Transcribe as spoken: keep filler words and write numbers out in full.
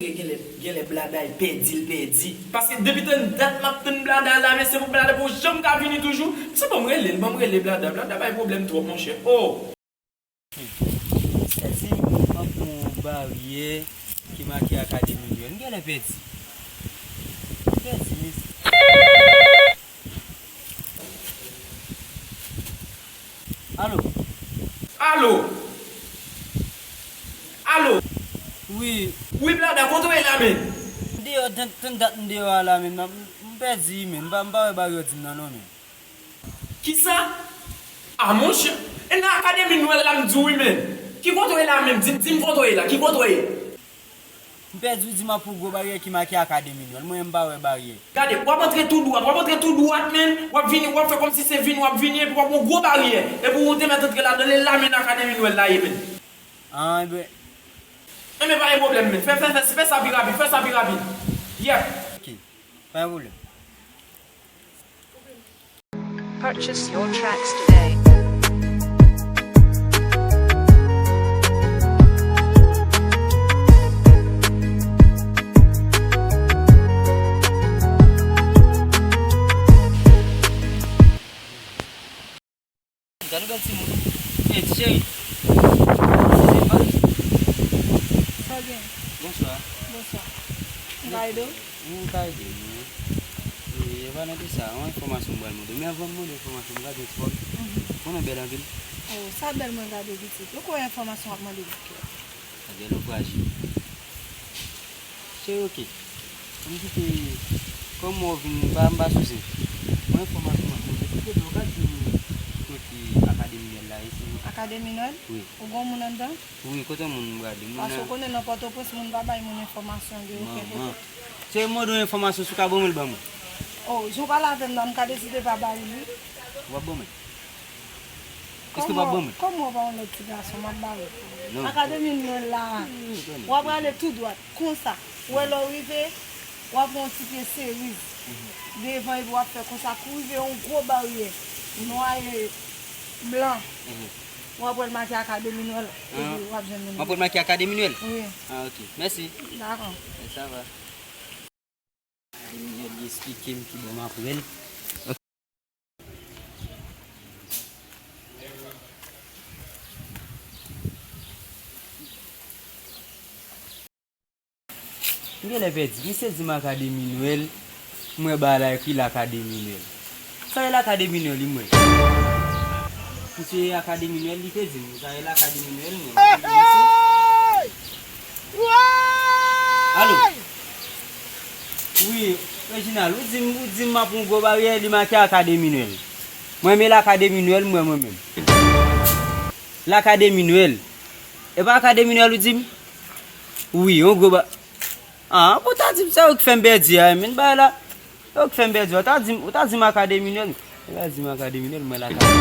Genlè, genlè Blada pèdi, l pèdi. Paske depi tann dat m ap tann Blada la, men se pou Blada poko janm ka vini toujou. Se ban m rele l, ban m rele Blada. Blada bay pwoblèm twòp, monchè. Oh! Sèzi m ap yon baryè ki make Akademi Nwèl. M genlè pèdi. M pèdi, mesye. Alo? Alo? Alo? Wi. Wi, Blada, kote w ye la, menn? M deyò, tann, tann dat m deyò a la, menn. M, m pèdi, menn. M pa, m pa wè baryè w di m nan, non, menn. Kisa? A, monchè. E nan Akademi Nwèl la m di w wi, menn. Ki kote w ye la, menn? Di, di m kote w ye la. Ki kote w ye? M pèdi w di m ap yon gwo baryè ki make Akademi Nwèl. Mwen menm m pa wè baryè. Gade, w ap antre tou dwat, w ap antre tou dwat, menn. W ap vini, w ap fè kòmsi se vini, w ap vini, epi w ap yon gwo baryè. Epi w te mèt antre ladan l, e la menn Akademi Nwèl la ye, menn. Ah, enben. Enben, pa gen pwoblèm, menn. Fè, fè, fè, fè sa pi rapid, fè sa pi rapid. Yep. Ok, pa gen pwoblèm. Purchase your tracks today. Gade bèl timoun. Ey, ti cheri. Sa w gen? Bonswa. Bonswa. M ka ede w? Wi, m ka ede w, wi. E, e pa nan de sa, yon enfòmasyon m pral mande w. Men anvan m mande enfòmasyon, m ka di w ti pòm. Mhm. Ou konnen bèl anpil? Oh, sa bèl mwen gade pitit. Ou kwè enfòmasyon w ap mande m? Sa bèl ou frajil. Cheri, ok. Ann kite, kòm w vin, m pa, m pa sou zen. Mwen enfòmasyon m ap mande, se kote w ka di m kote Akademi Nwèl la ye, silvouplè? Akademi Nwèl? Wi. Ou gon moun anndan? Wi, kote moun m prale? Moun nan. Paske w konnen nan Pòtoprens, moun pa bay moun enfòmasyon de okenn kote. Manman. Se mande w enfòmasyon, si w ka ban mwen l, ban mwen. Oh, jan w pale avè m nan, m ka deside pa ba ou l, wi. Ou p ap ban mwen? Èske w p ap ban mwen? Kòman w pa yon lòt ti gason, m ap ba ou. Non. Akademi Nwèl la, w ap prale tou dwat, konsa. Ou wè lè w rive, w ap wè yon ti pye seriz devan epi w ap fè konsa, kou rive yon gwo baryè nwa e blan. Mhm. W ap wè l make Akademi Nwèl, epi w ap jwenn moun. M ap wè l make Akademi Nwèl? Wi. Ah, ok. Mèsi. Dakò. Eh, sa va. Akademi Nwèl, li esplike m kibò m ap wè l. M genlè pèdi. Misye di m Akademi Nwèl, m wè bagay la ekri Lakademi Nwèl. Sa e Lakademi Nwèl, wi, m wè. Misye Akademi Nwèl, li te di m, sa e Lakademi Nwèl, m wè. Alo? Wi, Reginald, ou di m, ou di m m ap yon gwo baryè, li make Akademi Nwèl. Mwen, men Lakademi Nwèl, m wè mwen menm. Lakademi Nwèl. E pa Akademi Nwèl ou di m? Wi, yon gwo ba-, ah, bon, ta di m se ou k fè m pèdi a, men bagay la. Ou k fè m pèdi a, ou ta di m, ou ta di m Akademi Nwèl. Ou ta di m Akademi Nwèl, mwen Lakademi.